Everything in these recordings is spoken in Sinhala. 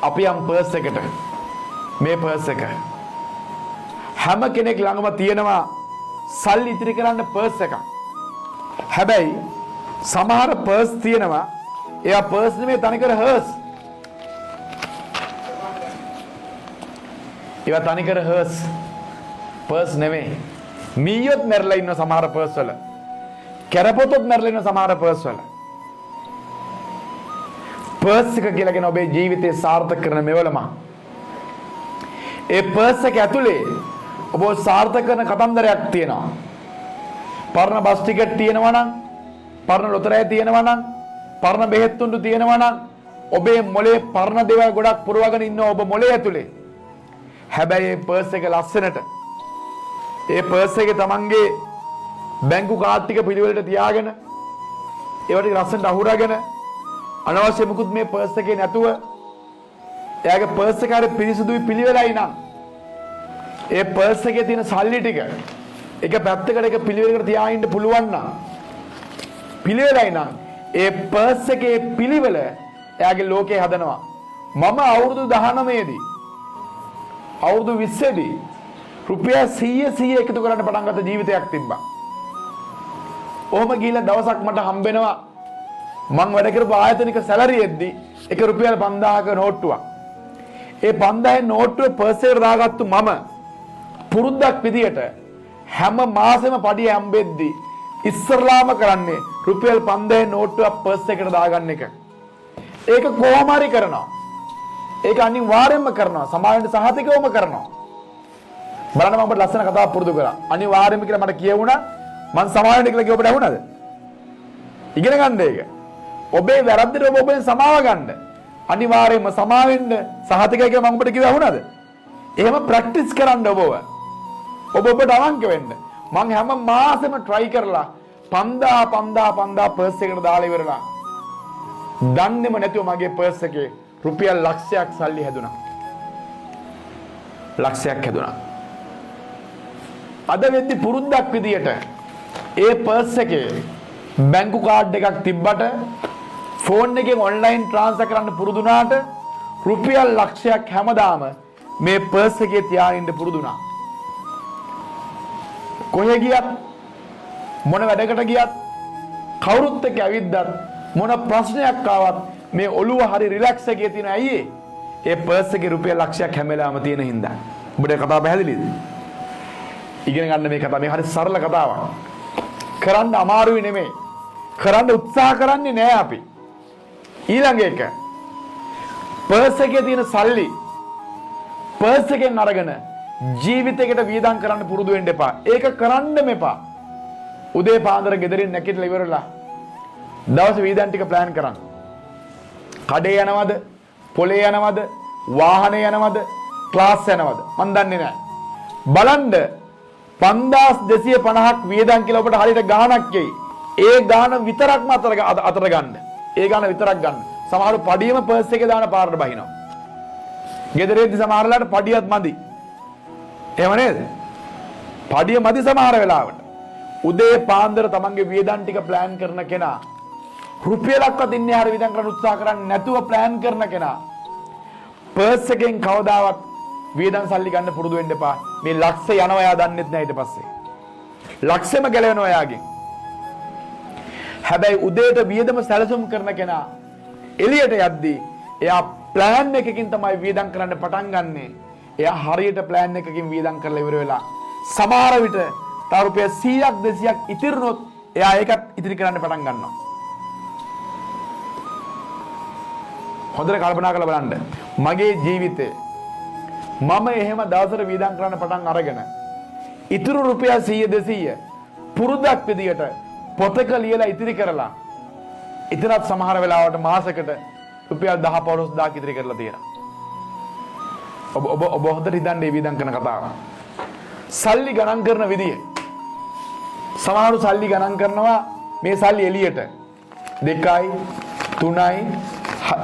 අපි යම් පර්ස් එකට. මේ පර්ස් එක හැම කෙනෙක් ළඟම තියෙනවා සල්ලි ඉතිරි කරන්න පර්ස් එකක්. හැබැයි සමහර පර්ස් තියෙනවා ඒවා පර්ස් නෙමෙයි තනිකර හර්ස්. ඒවා තනිකර හර්ස්. පර්ස් නෙමෙයි. මීයොත් මැරලා ඉන්න සමහර පර්ස් වල. කැරපොතොත් මැරලා ඉන්න සමහර පර්ස් වල. පර්ස් එක කියලා කියන ඔබේ ජීවිතේ සාර්ථක කරන මෙවලම. ඒ පර්ස් එක ඇතුලේ ඔබ සාර්ථක කරන කතන්දරයක් තියෙනවා. පරණ බස් ටිකට් තියෙනවා නම්, පරණ ලොතරැයි තියෙනවා නම්, පරණ බෙහෙත් තුණ්ඩු තියෙනවා නම්, ඔබේ මොලේ පරණ දේවල් ගොඩක් පුරවගෙන ඉන්නවා ඔබ මොලේ ඇතුලේ. හැබැයි ඒ පර්ස් එක ලස්සනට, ඒ පර්ස් එකේ තමන්ගේ බැංකු කාඩ් ටික පිළිවෙලට තියාගෙන, ඒවා ටික ලස්සනට අහුරාගෙන, අනවශ්‍ය මුකුත් මේ පර්ස් එකේ නැතුව, එයාගේ පර්ස් එක හරි පිරිසිදුයි පිළිවෙලයි නම්, ඒ පර්ස් එකේ තියෙන සල්ලි ටික එක පැත්තකට එක පිළිවෙලකට තියා ඉන්න පුළුවන් නම්, පිළිවෙලයි නම්, ඒ පර්ස් එකේ පිළිවෙල එයාගේ ලෝකේ හදනවා. මම අවුරුදු 19 දී, අවුරුදු 20 දී රුපියල් 100 100 එකතු කරන්න පටන් ගත්ත ජීවිතයක් තිබ්බා. ඔහොම ගිහිල්ලා දවසක් මට හම්බෙනවා මං වැඩ කරපු ආයතනික සැලරි එද්දි එක රුපියල් 5000ක නෝට්ටුවක්. ඒ 5000 නෝට්ටුව පර්ස් එකට දාගත්තු මම පුරුද්දක් විදියට හැම මාසෙම පඩිය හම්බෙද්දි ඉස්සරලාම කරන්නේ රුපියල් 5000 නෝට්ටුවක් පර්ස් එකට දාගන්න එක. ඒක කොහොම හරි කරනවා. ඒක අනිවාර්යයෙන්ම කරනවා. සමාජයට සහතිකවම කරනවා. බලන්න මම ඔබට ලස්සන කතාවක් පුරුදු කරා. අනිවාර්යයෙන්ම කියලා මට කියවුණා. මං සමාජයට කියලා කිව්ව ඔබට ඇහුණාද? ඉගෙන ගන්න ඒක. ඔබේ වැරද්දට ඔබ ඔබෙන් සමාව ගන්න. අනිවාර්යයෙන්ම සමාවෙන්න සහතිකයි කියලා මං ඔබට කිව්ව ඇහුණාද? එහෙම ප්‍රැක්ටිස් කරන්න ඔබව. ඔබ ඔබට අවංක වෙන්න. මං හැම මාසෙම try කරලා 5000 5000 5000 පර්ස් එකට දාලා ඉවරලා දන්නේම නැතුව මගේ පර්ස් එකේ රුපියල් ලක්ෂයක් සල්ලි හැදුනා. ලක්ෂයක් හැදුනා. අද වෙද්දි පුරුද්දක් විදියට ඒ පර්ස් එකේ බැංකු කාඩ් එකක් තිබ්බට, ෆෝන් එකෙන් ඔන්ලයින් ට්‍රාන්ස්ෆර් කරන්න පුරුදු වුණාට, රුපියල් ලක්ෂයක් හැමදාම මේ පර්ස් එකේ තියාගෙන ඉන්න පුරුදු වුණා. කොහෙ ගියත්, මොන වැඩකට ගියත්, කවුරුත් එක්ක ඇවිද්දත්, මොන ප්‍රශ්නයක් ආවත් මේ ඔළුව හරි රිලැක්ස් එකේ තියෙන. ඇයි ඒ? ඒ පර්ස් එකේ රුපියල් ලක්ෂයක් හැම වෙලාවම තියෙන හින්දා. ඔබට ඒ කතාව පැහැදිලිද? ඉගෙන ගන්න මේ කතාව. මේ හරි සරල කතාවක්. කරන්න අමාරුයි නෙමෙයි. කරන්න උත්සාහ කරන්නේ නෑ අපි. ඊළඟ එක, පර්ස් එකේ තියෙන සල්ලි පර්ස් එකෙන් අරගෙන ජීවිතයකට වියදම් කරන්න පුරුදු වෙන්න එපා. ඒක කරන්නම එපා. උදේ පාන්දර ගෙදරින් නැගිටලා ඉවරලා දවස් වියදම් ටික ප්ලෑන් කරන්න. කඩේ යනවද? පොලේ යනවද? වාහනේ යනවද? ක්ලාස් යනවද? මන් දන්නේ නෑ. බලන්න 5250ක් වියදම් කියලා ඔබට හරියට ගාණක් එයි. ඒ ගාණ විතරක්ම අතර ගන්න. ඒ ගාණ විතරක් ගන්න. සමහරව පඩියම පර්ස් එකේ දාන පාරට බහිනවා. ගෙදරේදී සමහර වෙලාවට පඩියත් මදි. එහෙම නේද? පඩිය මදි සමහර වෙලාවට. උදේ පාන්දර තමන්ගේ වියදම් ටික ප්ලෑන් කරන කෙනා, රුපියලක්වත් ඉන්නේ හරි වියදම් කරන්න උත්සාහ කරන්නේ නැතුව ප්ලෑන් කරන කෙනා, පර්ස් එකෙන් කවදාවත් වියදම් සල්ලි ගන්න පුරුදු වෙන්න එපා. මේ ලක්ෂ යනවා එයා දන්නෙත් නෑ ඊට පස්සේ. ලක්ෂෙම ගැලවෙනවා එයාගෙන්. හැබැයි උදේට වියදම සැලසුම් කරන කෙනා එළියට යද්දී එයා ප්ලෑන් එකකින් තමයි වියදම් කරන්න පටන් ගන්නෙ. එයා හරියට ප්ලෑන් එකකින් වියදම් කරලා ඉවර වෙලා සමහර විට තව රුපියල් 100ක් 200ක් ඉතිරිනොත් එයා ඒකත් ඉතිරි කරන්න පටන් ගන්නවා. හොඳට කල්පනා කරලා බලන්න. මගේ ජීවිතේ මම එහෙම දවසට වියදම් කරන්න පටන් අරගෙන ඉතුරු රුපියල් 100 200 පුරුද්දක් විදියට පොතක ලියලා ඉතිරි කරලා ඉතිරත් සමහර වෙලාවට මාසෙකට රුපියල් 10 15,000ක් ඉතිරි කරලා තියෙනවා. ඔබ ඔබ ඔබ හොඳට හිතන්න මේ වියදම් කරන කතාව. සල්ලි ගණන් කරන විදිය. සමහරු සල්ලි ගණන් කරනවා මේ සල්ලි එළියට. 2යි 3යි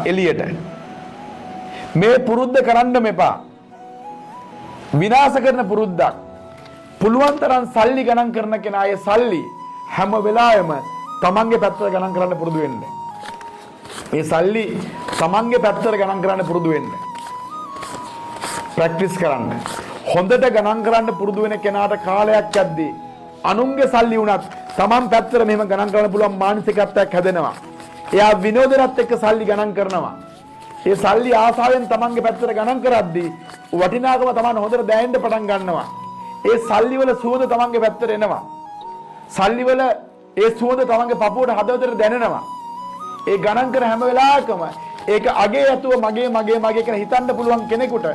එළියට. මේ පුරුද්ද කරන්න එපා. විනාශ කරන පුරුද්දක්. පුළුවන් තරම් සල්ලි ගණන් කරන කෙනා ඒ සල්ලි හැම වෙලාවෙම තමන්ගේ පැත්තට ගණන් කරන්න පුරුදු වෙන්න. මේ සල්ලි තමන්ගේ පැත්තට ගණන් කරන්න පුරුදු වෙන්න. ප්‍රැක්ටිස් කරන්න. හොඳට ගණන් කරන්න පුරුදු වෙන කෙනාට කාලයක් යද්දී අනුන්ගේ සල්ලි වුණත් තමන් පැත්තට මෙහෙම ගණන් කරන්න පුළුවන් මානසිකත්වයක් හැදෙනවා. එයා විනෝදනත් එක්ක සල්ලි ගණන් කරනවා. ඒ සල්ලි ආසාවෙන් තමන්ගේ පැත්තට ගණන් කරද්දී වටිනාකම තමන් හොඳට දැනෙන්න පටන් ගන්නවා. ඒ සල්ලි වල සුවඳ තමන්ගේ පැත්තට එනවා. සල්ලි වල ඒ සුවඳ තමන්ගේ පපුවට හදවතට දැනෙනවා. ඒ ගණන් කරන හැම වෙලාවකම ඒක අගේ ඇතුව මගේ මගේ මගේ කියලා හිතන්න පුළුවන් කෙනෙකුට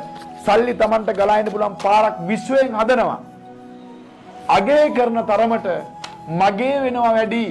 සල්ලි තමන්ට ගලා එන්න පුළුවන් පාරක් විශ්වයෙන් හදනවා. අගේ කරන තරමට මගේ වෙනවා වැඩි.